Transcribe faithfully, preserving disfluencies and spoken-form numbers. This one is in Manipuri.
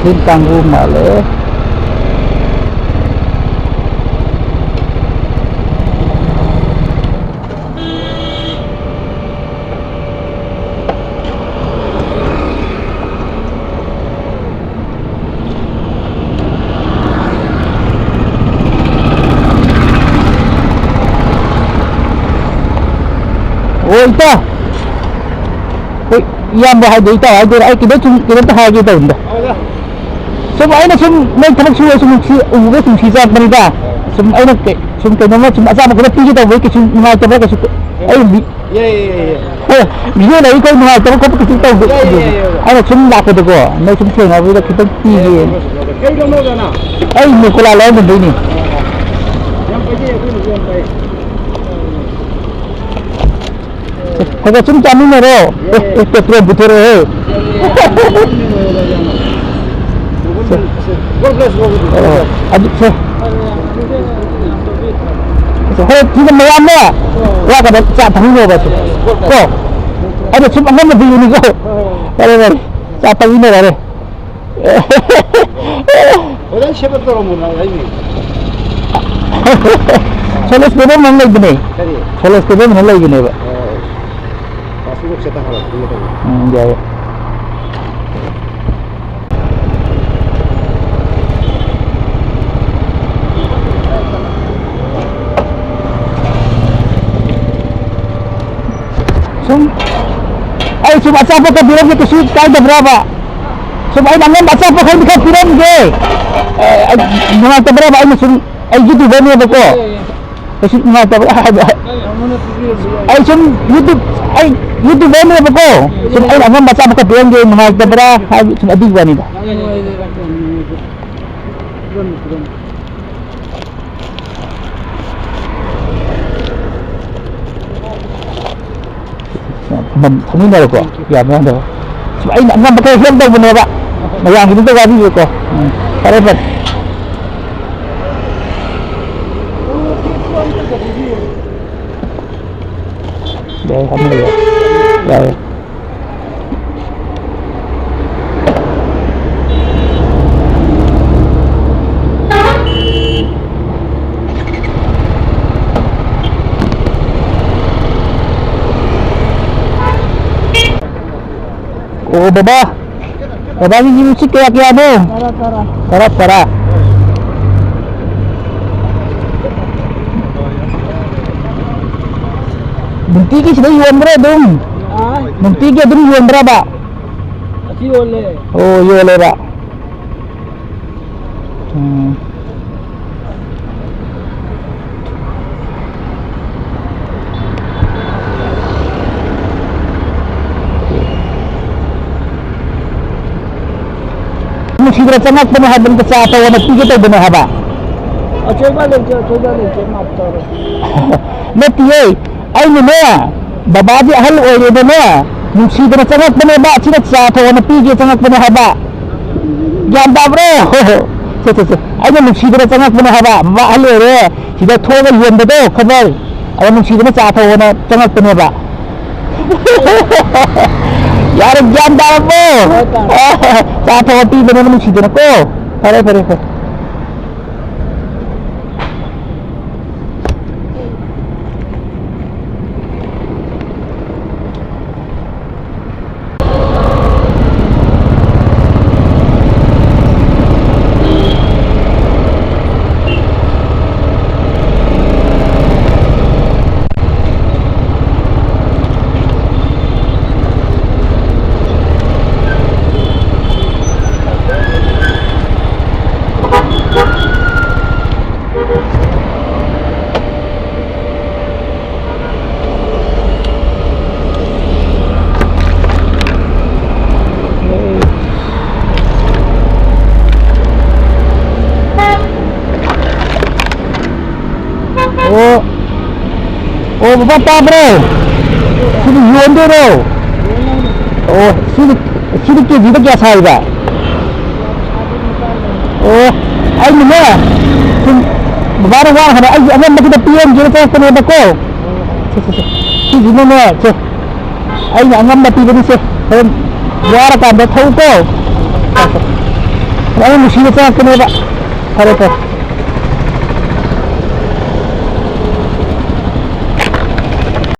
ꯁꯤ ꯀꯥꯡꯕꯨ ꯃꯥꯜꯂꯦ꯫ ꯑꯣ, ꯏꯇꯥꯎ꯫ ꯍꯣꯏ, ꯏꯌꯥꯝꯕ ꯍꯥꯏꯗꯣꯏ, ꯏꯇꯥꯎ ꯍꯥꯏꯗꯣꯏꯔꯥ? ꯑꯩ ꯀꯩꯅꯣ ꯁꯨꯝ ꯀꯩꯅꯣꯝꯇ ꯍꯥꯏꯒꯦ ꯇꯧꯕꯅꯤꯗ꯫ ꯁꯨꯝ ꯑꯩꯅ ꯁꯨꯝ ꯅꯣꯏ ꯊꯕꯛ ꯁꯨꯕ ꯁꯨꯝ ꯅꯨꯡꯁꯤ, ꯎꯕꯗ ꯁꯨꯝ ꯅꯨꯡꯁꯤ ꯆꯪꯉꯛꯄꯅꯤꯗ꯫ ꯁꯨꯝ ꯑꯩꯅ ꯀꯩ-, ꯁꯨꯝ ꯀꯩꯅꯣꯝꯃ ꯁꯨꯝ ꯑꯆꯥꯄꯣꯠ ꯈꯔ ꯄꯤꯒꯦ ꯇꯧꯕꯒꯤ ꯀꯩꯁꯨ ꯅꯨꯡꯉꯥꯏꯇꯕ꯭ꯔꯥ ꯀꯩꯁꯨ ꯑꯩ ꯌꯥꯏ, ꯌꯥꯏ, ꯌꯥꯏ, ꯌꯥꯏ꯫ ꯍꯣꯏ, ꯚꯤꯗꯤꯑꯣ ꯂꯩ ꯀꯩ ꯅꯨꯡꯉꯥꯏꯇꯕ ꯈꯣꯠꯄ ꯀꯩꯁꯨ ꯇꯧꯗꯦ꯫ ꯌꯥꯏ, ꯌꯥꯏ, ꯌꯥꯏ, ꯌꯥꯏ꯫ ꯑꯩꯅ ꯁꯨꯝ ꯂꯥꯛꯄꯗꯀꯣ, ꯅꯣꯏ ꯁꯨꯝ ꯊꯦꯡꯅꯕꯗꯨꯗ ꯈꯤꯇꯪ ꯄꯤꯒꯦ꯫ ꯀꯩ ꯂꯝꯅꯣ, ꯑꯣꯖꯥꯅ? ꯑꯩ ꯅꯦꯀꯣꯂꯥ ꯂꯥꯏꯌꯦꯡꯕꯝꯗꯩꯅꯦ꯫ ꯌꯥꯝ ꯐꯩ, ꯑꯩꯈꯣꯏꯅꯁꯨ ꯌꯥꯝ ꯐꯩ꯫ ꯈꯔ ꯈꯔ ꯁꯨꯝ ꯆꯥꯃꯤꯟꯅꯔꯣ꯫ ꯑꯦ, ꯑꯦ, ꯄꯦꯇ꯭ꯔꯣꯜ ꯄꯨꯊꯣꯔꯛꯑꯣ꯫ ꯑꯣ, ꯑꯗꯨ ꯁꯦ꯫ ꯍꯣꯔꯦꯟ ꯁꯤꯗ ꯃꯌꯥꯝꯅꯦ, ꯋꯥ ꯀꯩꯅꯣ ꯆꯥ ꯊꯛꯃꯤꯟꯅꯕ ꯁꯦ꯫ ꯀꯣ? ꯑꯩꯅ ꯁꯨꯝ ꯑꯉꯝꯕ ꯄꯤꯕꯅꯤꯀꯣ꯫ ꯐꯔꯦ, ꯐꯔꯦ꯫ ꯆꯥ ꯊꯛꯃꯤꯟꯅꯔꯦ꯫ ꯐꯖꯅ ꯁꯦꯕꯥ ꯇꯧꯔꯝꯃꯣ ꯅꯪ, ꯑꯩꯅꯦ꯫ ꯁꯣꯂꯦꯁ ꯀꯦꯕꯜ ꯑꯃ ꯂꯩꯕꯅꯦ꯫ ꯀꯔꯤ? ꯁꯣꯂꯦꯁ ꯀꯦꯕꯜ ꯑꯃ ꯂꯩꯕꯅꯦꯕ꯫ ꯑꯣ꯫ ꯄꯥꯁꯕꯨꯛ ꯁꯦꯠꯇ ꯍꯥꯜꯂꯛꯄꯗꯨꯅ ꯀꯩꯅꯣ? ꯎꯝ, ꯌꯥꯏ꯫ ꯁꯨꯝ, ꯑꯩ ꯁꯨꯝ ꯑꯆꯥꯄꯣꯠꯀ ꯄꯤꯔꯝꯒꯦ ꯀꯩꯁꯨ ꯀꯥꯏꯗꯕ꯭ꯔꯕ? ꯁꯨꯝ ꯑꯩꯅ ꯑꯉꯝꯕ ꯑꯆꯥꯄꯣꯠ ꯈꯔꯗꯤ ꯈꯔ ꯄꯤꯔꯝꯒꯦ꯫ ꯑꯦ, ꯑꯩ ꯅꯨꯡꯉꯥꯏꯇꯕ꯭ꯔꯕ? ꯑꯩꯅ ꯁꯨꯝ, ꯑꯩ ꯌꯨꯇ꯭ꯌꯨꯕꯔꯅꯦꯕꯀꯣ꯫ ꯀꯩꯁꯨ ꯅꯨꯡꯉꯥꯏꯇꯕ ꯍꯥꯏꯕ꯫ ꯑꯩ ꯁꯨꯝ ꯌꯨꯇ꯭ꯌꯨꯕ, ꯑꯩ ꯌꯨꯇ꯭ꯌꯨꯕꯔꯅꯦꯕꯀꯣ꯫ ꯁꯨꯝ ꯑꯩꯅ ꯑꯉꯝꯕ ꯑꯆꯥꯄꯣꯠ ꯈꯔ ꯄꯤꯔꯝꯒꯦ, ꯅꯨꯡꯉꯥꯏꯇꯕ꯭ꯔꯥ ꯍꯥꯏꯕ ꯁꯨꯝ ꯑꯗꯨꯒꯤ ꯋꯥꯅꯤꯗ꯫ ꯐꯝꯃꯤꯟꯅꯔꯣꯀꯣ, ꯌꯥꯝ ꯌꯥꯝꯗꯕ꯫ ꯁꯨꯝ ꯑꯩꯅ ꯑꯉꯝꯕ ꯈꯔ ꯍꯦꯜꯞ ꯇꯧꯕꯅꯦꯕ, ꯃꯌꯥꯝꯒꯤꯗꯃꯛꯇ ꯋꯥꯕꯤꯕꯀꯣ꯫ ꯎꯝ, ꯐꯔꯦ, ꯐꯔꯦ꯫ ꯌꯥꯏ, ꯊꯝꯃꯒꯦ꯫ ꯌꯥꯏ꯫ ꯑꯣ, ꯕꯕꯥ, ꯕꯕꯥꯒꯤ ꯌꯨꯝꯁꯤ ꯀꯌꯥ ꯀꯌꯥꯅꯣ? ꯇꯔꯥ, ꯇꯔꯥ꯫ ꯇꯔꯥ, ꯇꯔꯥ꯫ ꯅꯨꯡꯇꯤꯒꯤ ꯁꯤꯗ ꯌꯣꯟꯕ꯭ꯔꯥ ꯑꯗꯨꯝ? ꯑꯥ? ꯅꯨꯡꯇꯤꯒꯤ ꯑꯗꯨꯝ ꯌꯣꯟꯕ꯭ꯔꯕ? ꯑꯁꯤ ꯌꯣꯜꯂꯦ꯫ ꯑꯣ, ꯌꯣꯜꯂꯦꯕ꯫ ꯎꯝ꯫ ꯅꯨꯡꯁꯤꯗꯅ ꯆꯪꯉꯛꯄꯅꯦ ꯍꯥꯏꯕꯅꯤꯗ, ꯆꯥ ꯊꯛꯑꯣꯅ ꯄꯤꯒꯦ ꯇꯧꯕꯅꯦ ꯍꯥꯏꯕ꯫ ꯑꯆꯣꯏꯕ ꯂꯩꯇꯦ, ꯑꯆꯣꯏꯕ ꯂꯩꯇꯦ, ꯃꯥꯐ ꯇꯧꯔꯣ꯫ ꯅꯠꯇꯤꯌꯦ, ꯑꯩꯅꯅꯦ, ꯕꯕꯥꯗꯤ ꯑꯍꯜ ꯑꯣꯏꯔꯦꯗꯅꯦ, ꯅꯨꯡꯁꯤꯗꯅ ꯆꯪꯉꯛꯄꯅꯦꯕ, ꯁꯤꯗ ꯆꯥ ꯊꯛꯑꯣꯅ ꯄꯤꯒꯦ ꯆꯪꯉꯛꯄꯅꯦ ꯍꯥꯏꯕ꯫ ꯒ꯭ꯌꯥꯟ ꯇꯥꯕ꯭ꯔꯣ? ꯁꯦ, ꯁꯦ, ꯁꯦ, ꯑꯩꯅ ꯅꯨꯡꯁꯤꯗꯅ ꯆꯪꯉꯛꯄꯅꯦ ꯍꯥꯏꯕ, ꯕꯕꯥ ꯑꯍꯜ ꯑꯣꯏꯔꯦ, ꯁꯤꯗ ꯊꯣꯛꯑꯒ ꯌꯣꯟꯕꯗꯣ ꯈꯕꯔ, ꯑꯗ ꯅꯨꯡꯁꯤꯗꯅ ꯆꯥ ꯊꯛꯑꯣꯅ ꯆꯪꯉꯛꯄꯅꯦꯕ꯫ ꯌꯥꯔꯦ, ꯒ꯭ꯌꯥꯟ ꯇꯥꯔꯕꯣ? ꯍꯣꯏ, ꯇꯥꯔꯦ꯫ ꯆꯥ ꯊꯛꯑꯣ ꯄꯤꯕꯅꯦꯕ ꯅꯨꯡꯁꯤꯗꯅꯀꯣ꯫ ꯐꯔꯦ, ꯐꯔꯦ, ꯐꯔꯦ꯫ ꯑꯣ, ꯑꯣ, ꯕꯕꯥ ꯇꯥꯕ꯭ꯔꯣ? ꯁꯤꯗꯤ ꯌꯣꯟꯗꯣꯏꯔꯣ? ꯑꯣ, ꯁꯤꯗꯤ, ꯁꯤꯗꯤ ꯀꯦꯖꯤꯗ ꯀꯌꯥ ꯁꯥꯔꯤꯕ? ꯑꯣ, ꯑꯩꯅꯅꯦ, ꯁꯨꯝ ꯕꯕꯥꯅ ꯋꯥ ꯍꯥꯏꯕ, ꯑꯩꯒꯤ ꯑꯉꯝꯕꯗꯨꯗ ꯄꯤꯔꯝꯒꯦꯅ ꯆꯪꯉꯛꯄꯅꯦꯕꯀꯣ꯫ ꯁꯦ, ꯁꯦ, ꯁꯦ꯫ ꯁꯤꯁꯤꯅꯅꯦ, ꯁꯦ, ꯑꯩꯅ ꯑꯉꯝꯕ ꯄꯤꯕꯅꯤ, ꯁꯦ꯫ ꯍꯣꯔꯦꯟ ꯋꯥꯔꯀꯥꯟꯗ ꯊꯧꯀꯣ꯫ ꯑꯩꯅ ꯅꯨꯡꯁꯤꯅ ꯆꯪꯉꯛꯄꯅꯦꯕ꯫ ꯐꯔꯦ, ꯐꯔꯦ꯫